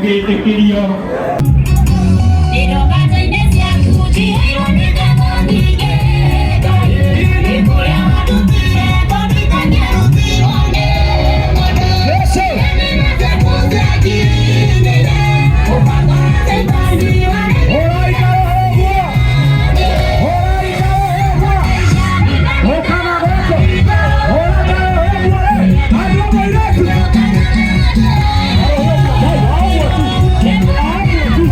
Ũgĩtĩkĩrio. Irobato-inĩ ciaku njihũirwo nĩ ngatho nyingĩ, Ngai, nĩ kũrĩa wandutire tondũ itangĩarutirwo nĩ mũndũ. Yesu. Nĩ mũbango wa Caitani warĩ. Ũraikara ũguo. Ũraikara ũguo. Ũkaga gũkũ. Ũraikara ũguo. Andũ a mũirĩtu. Ũguo tu. Ũguo tu.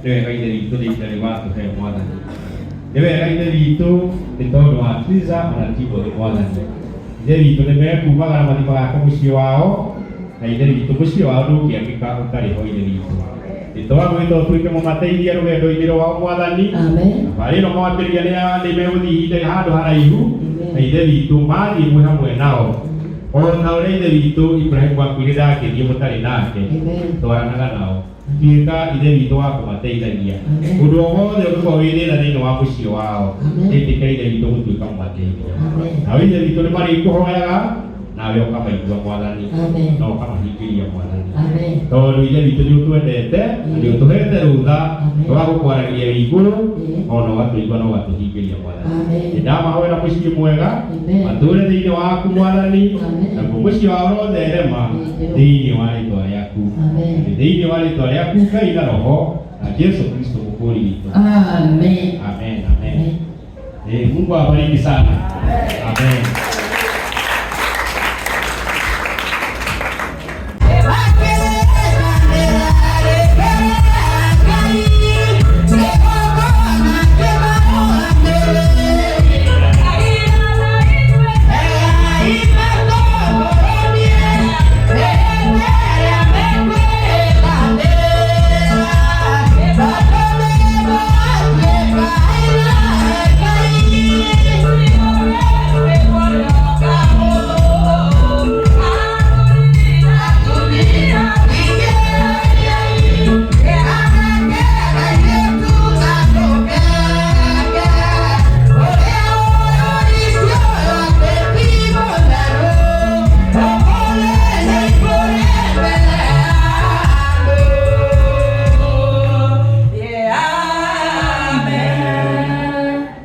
Nĩ wega Ithe witũ nĩ ihinda rĩu watũhe Mwathani. Nĩ wega Ithe witũ nĩ tondũ wa Triza ona Timothy Mwathani. Ithe witũ nĩ mekumagara mathiĩ magake mũciĩ wao na Ithe witũ mũciĩ wao ndũngĩakĩka ũtarĩ ho Ithe witũ. Nĩ twagwĩta ũtuĩke mũmateithia rũgendo-inĩ rwao Mwathani. Amen. Thabarĩ ĩno mwambĩrĩria nĩ megũthiĩ ihinda handũ haraihu na Amen. Ithe witũ mathiĩ mwĩ hamwe nao. O ta ũrĩa Ithe witũ Ibrahimu akuire ndangĩthiĩ mũtarĩ nake Amen. twaranaga nao. Tuĩka Ithe witũ wa kũmateithagia. Amen. Ũndũ o wothe ũngĩkorwo wĩ thĩna thĩinĩ wa mũciĩ wao, Amen. ĩtĩkĩra Ithe witũ gũtuĩka mũmateithia. Amen. Nawe Ithe witũ nĩ marĩkũhoyaga nawe ũkamaigua Mwathani Amen. na ũkamahingĩria Mwathani. Amen. Tondũ Ithe witũ nĩ ũtwendete na nĩ ũtũhete rũtha Amen. rwa gũkwaragĩria wĩ igũrũ Amen. ona ũgatũigua na ũgatũhingĩria Mwathani. Amen. Ndamahoera mũciĩ mwega Amen. matũũre thĩinĩ waku Mwathani Amen. naguo mũciĩ wao ũrotherema Amen. thĩinĩ wa rĩtwa rĩaku. Amen. Thĩinĩ wa rĩtwa rĩaku Ngai na Roho na Jesu Kristo mũkũũri witũ. Amen. Amen, amen. Mungu awabariki sana. Amen.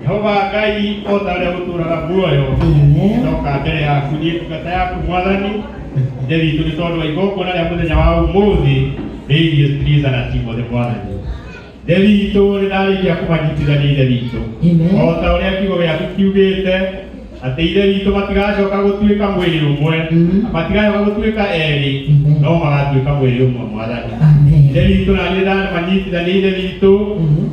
Jehova Ngai o ta ũrĩa gũtũũraga muoyo Amen. ndoka mbere yaku niĩ ndungata yaku Mwathani Ithe witũ nĩ tondũ wa igongona rĩa mũthenya wa ũmũthĩ rĩgiĩ Triza na Timothy Mwathani. Ithe witũ nĩ ndarĩkia kũmanyitithania Ithe witũ Amen. o ta ũrĩa kiugo gĩaku kiugĩte atĩ Ithe witũ matigacoka gũtuĩka mwĩrĩ ũmwe matigacoka gũtuĩka erĩ Amen. no magatuĩka mwĩrĩ ũmwe Mwathani. Amen. Ithe witũ na niĩ ndamanyitithania Ithe witũ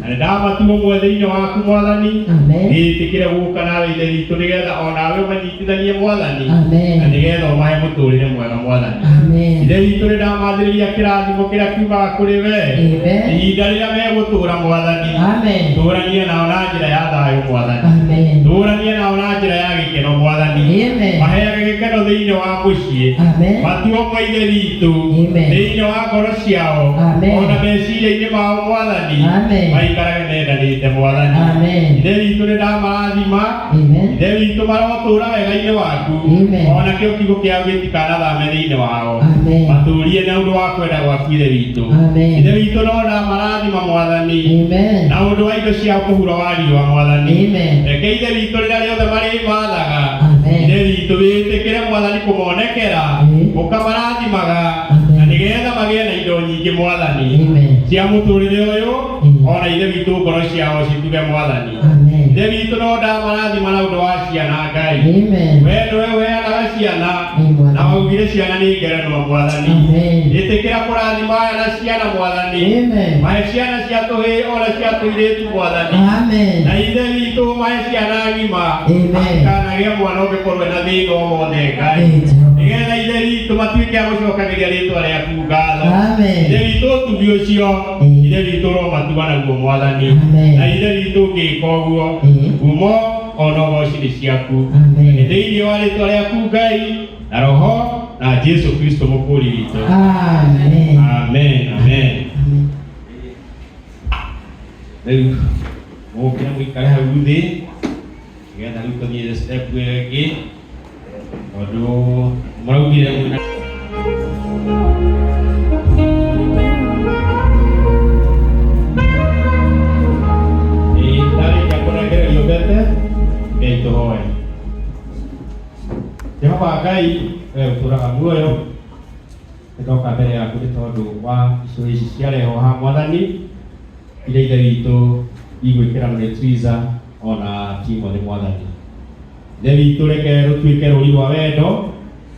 na nĩ ndamatua ũmwe thĩinĩ waku Mwathani. Amen. Nĩĩtĩkĩre gũka nawe Ithe witũ nĩgetha o nawe ũmanyitithanie Mwathani Amen. na nĩgetha ũmahe mũtũũrĩre mwega Mwathani. Amen. Ithe witũ nĩ ndamathĩrĩria kĩrathimo kĩrĩa kiumaga kũrĩ we Amen. ihinda rĩrĩa megũtũũra Mwathani. Amen. Tũũranie nao na njĩra ya thayũ Mwathani. Amen. Tũũranie nao na njĩra ya gĩkeno Mwathani. Amen. Maheage gĩkeno thĩinĩ wa mũciĩ. Amen. Matuo ma Ithe witũ Amen. thĩinĩ wa ngoro ciao Amen. ona meciria-inĩ mao Mwathani Amen. maikarage mendanĩte Mwathani. Amen. Ithe witũ nĩ ndamarathima Amen. Ithe witũ marotũũra wega-inĩ waku Amen. ona kĩo kiugo kĩao gĩtikanathame thĩinĩ wao Amen. matũũrie na ũndũ wa kwenda gwaku Ithe witũ. Amen. Ithe witũ no ndamarathima Mwathani Amen. na ũndũ wa indo ciao kũhura wa riũa Mwathani. Amen. Reke Ithe witũ rĩrĩa rĩothe marĩmathaga Amen. Ithe witũ wĩtĩkĩre Mwathani kũmonekera Amen. ũkamarathimaga Amen. na nĩgetha magĩe na indo nyingĩ Mwathani Amen. cia mũtũũrĩre ũyũ Amen. ona Ithe witũ ngoro ciao cituge Mwathani. Amen. Ithe witũ no ndamarathima na ũndũ wa ciana Ngai. Amen. We nĩwe ũheanaga ciana Amen. na waugire ciana nĩ ngerenwa Mwathani. Amen. Ĩtĩkĩra kũrathima aya na ciana Mwathani. Amen. Mahe ciana cia tũhĩĩ ona cia tũirĩtu Mwathani. Amen. Na Ithe witũ mahe ciana ng'ima. Amen. Matikanagĩe mwana ũngĩkorwo ena thĩna o wothe Ngai. Amen. Nĩgetha Ithe witũ matuĩke a gũcokagĩria rĩtwa rĩaku ngatho. Amen. Ithe witũ ũtugi ũcio Amen. Ithe witũ ũromatua naguo Mwathani. Amen. Na Ithe witũ ũngĩka ũguo Amen. ngumo ona ũgoci nĩ ciaku. Amen. Thĩinĩ wa rĩtwa rĩaku Ngai na Roho na Jesu Kristo mũkũũri witũ. Amen. Amen, amen. Amen. Rĩu mũkĩre mũikare hau thĩ nĩgetha rĩu tũthiĩ step ĩyo ĩngĩ tondũ mũraugire mwĩna Ĩĩ, ndarĩkia kũnengererio mbete Ngai tũhoe. Jehova Ngai we ũtũũraga muoyo nĩndoka mbere yaku nĩ tondũ wa icũhĩ ici ciarehwo haha Mwathani iria Ithe witũ igwĩkĩranwo nĩ Triza ona Timothy Mwathani. Ithe witũ reke rũtuĩke rũri rwa wendo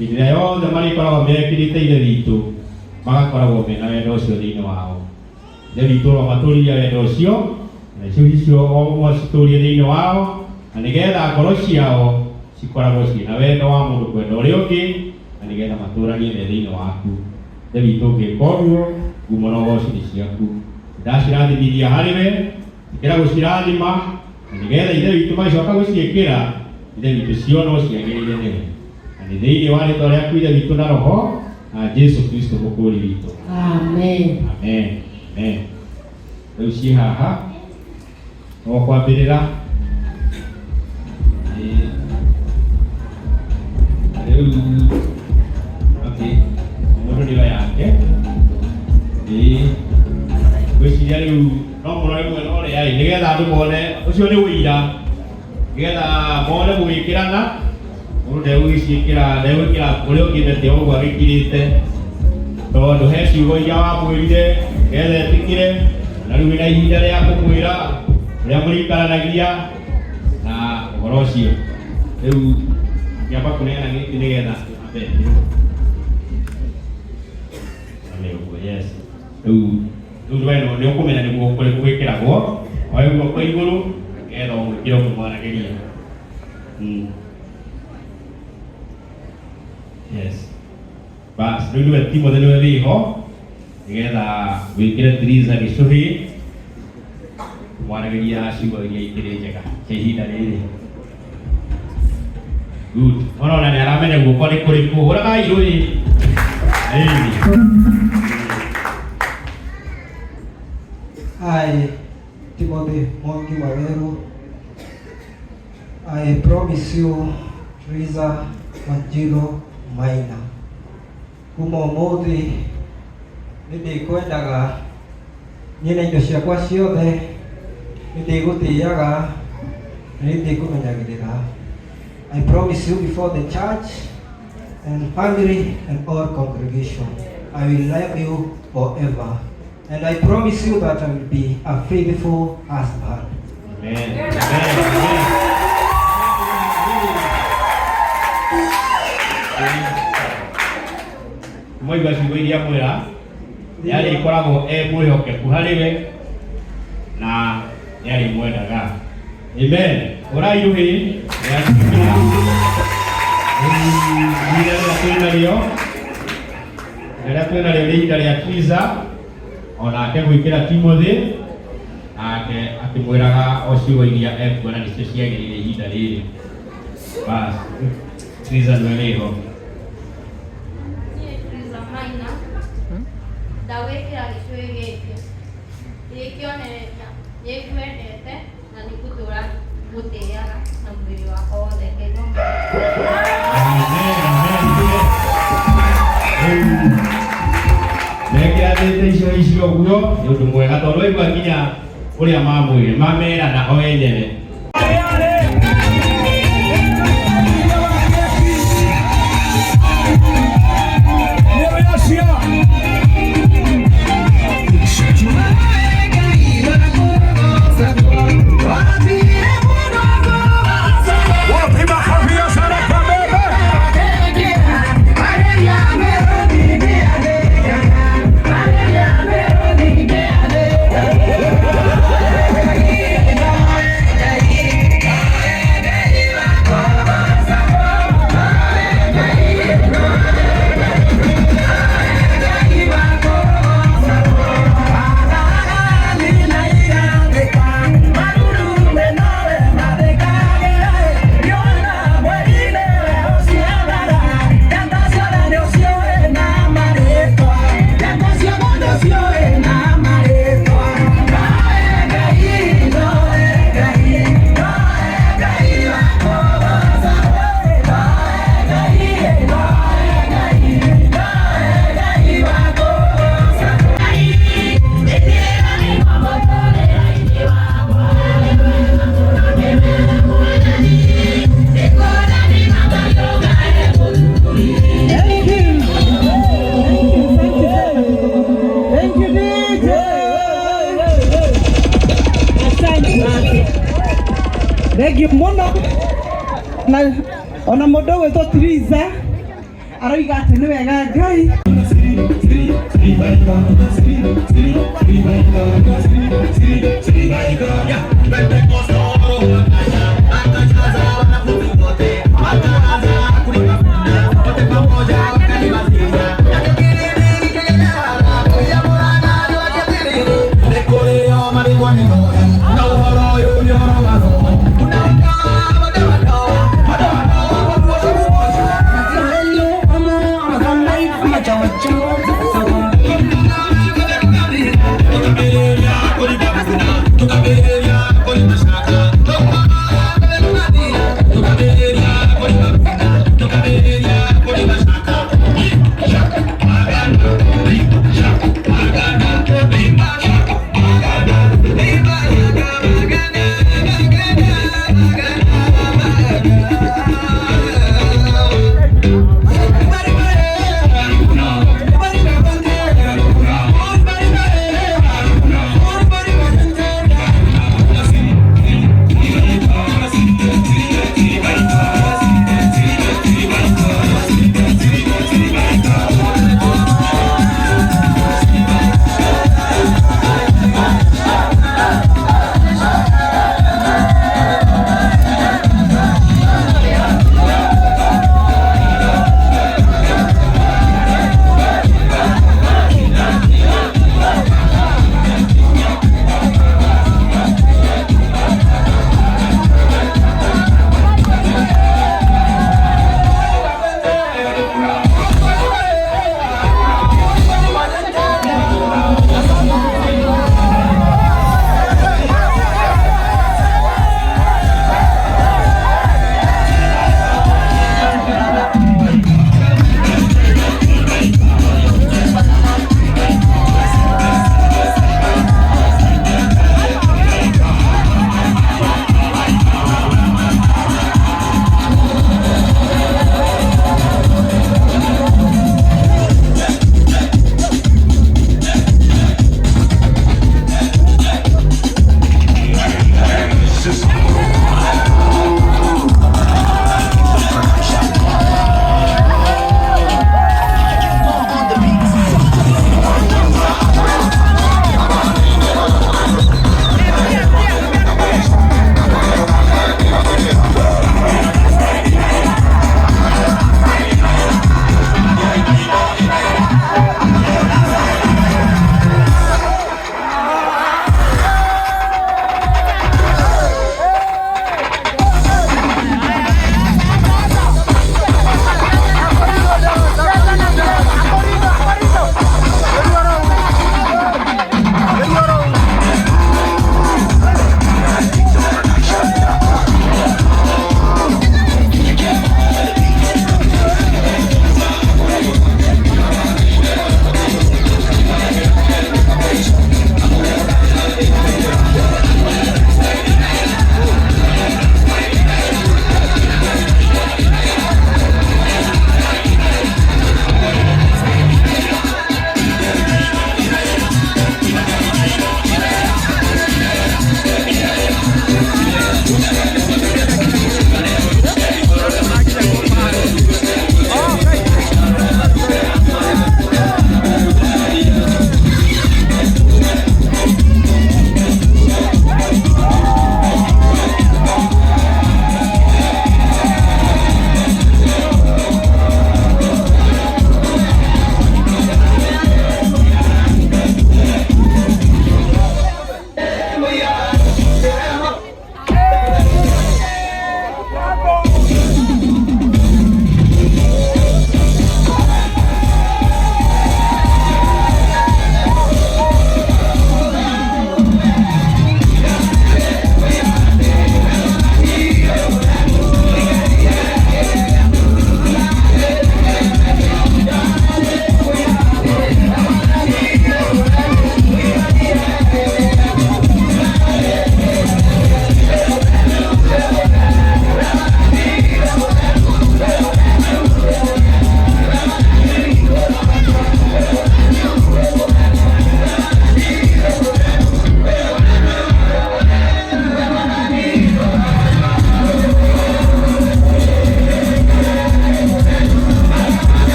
hĩndĩ ĩrĩa yothe marĩkoragwo mekĩrĩte Ithe witũ magakoragwo mena wendo ũcio thĩinĩ wao. Ithe witũ ũromatũria wendo ũcio na icio icio o ũmwe citũrie thĩinĩ wao na nĩgetha ngoro ciao cikoragwo ciĩna wendo wa mũndũ kwenda ũrĩa ũngĩ na nĩgetha matũranie me thĩinĩ waku. Ithe witũ ũngĩka ũguo ngumo na ũgoci nĩ ciaku. Ndacirathimithia harĩ we ĩkĩra gũcirathima na nĩgetha Ithe witũ magĩcoka gũciĩkĩra Ithe witũ cionwo ciagĩrĩire nĩwe na nĩ thĩinĩ wa rĩtwa rĩaku Ithe witũ na Roho na Jesu Kristo mũkũũri witũ. Amen. Amen. Amen. Rĩu ciĩ haha no kwambĩrĩra. Ĩĩ. Rĩu okay, mũndũ nĩyo yake. Ĩĩ. Ngwĩciria rĩu no mũrore mwena ũrĩa ĩ nĩgetha andũ mone ũcio nĩ ũira nĩgetha mone mũgĩkĩrana mũndũ ndegũgĩciĩkĩra ndegwĩkĩra ũrĩa ũngĩ mĩtĩ ũguo agĩkirĩte tondũ he ciugo iria wamwĩrire nĩgetha etĩkĩre na rĩu wĩna ihinda rĩa kũmwĩra ũrĩa mũrĩikaranagia na ũhoro ũcio. Rĩu ngĩamba kũneana gĩkĩ nĩgetha ambe ekĩrwo. Nĩ ũguo, yes. Rĩu rĩu we nĩ ũkũmenya nĩ guoko kũrĩkũ gwĩkĩragwo oe guoko igũrũ nĩgetha ũmwĩkĩre ũkĩmwaragĩria. Yes. Bas, rĩu nĩwe Timothy nĩwe wĩho nĩgetha wĩkĩre Teresa gĩcũhĩ mwaragĩria ciugo iria ikĩrĩ njega cia ihinda rĩrĩ. Good. Ona nĩ aramenya guoko nĩ kũrĩkũ. Hũragai rũĩ. Ĩĩ. I, Timothy Mwangi Waweru, I promise you, Teresa Wanjiru Maina, kuma ũmũthĩ nĩ ndĩkwendaga niĩ na indo ciakwa ciothe, nĩ ndĩgũtĩaga na nĩ ndĩkũmenyagĩrĩra. I promise you before the church and family and all congregation, I will love you forever. And I promise you that I will be a faithful husband. Amen. Amen. Amen. Mwaigua ciugo iria mwĩra nĩ arĩkoragwo e mwĩhokeku harĩ we na nĩ arĩmwendaga. Amen. Ũrai rũhĩ nĩ atumia. Ihinda rĩrĩa twĩ narĩo rĩrĩa twĩ narĩo nĩ ihinda rĩa Teresa onake gwĩkĩra Timothy nake akĩmwĩraga o ciugo iria ekuona nĩcio ciagĩrĩire ihinda rĩrĩ. Bas, Teresa nĩwe wĩho. Niĩ Teresa Maina ndagwĩkĩra gĩcũhĩ gĩkĩ gĩ kĩonereria nĩ ngwendete na nĩ ngũtũra ngũtĩaga na mwĩrĩ wakwa wothe. Ngai no Amen, amen, amen. Mekĩranĩte icio icio ũguo nĩ ũndũ mwega tondũ waigua nginya ũrĩa mamwĩre mamerana o enyewe. Wapi makofi ya Saraka bebe? Thank you. Thank you. Thank you. Thank you, DJ. Asante. Thank you muno. Na ona mũndũ ũgwĩtwo Teresa aroiga atĩ nĩ wega Ngai. Yeah,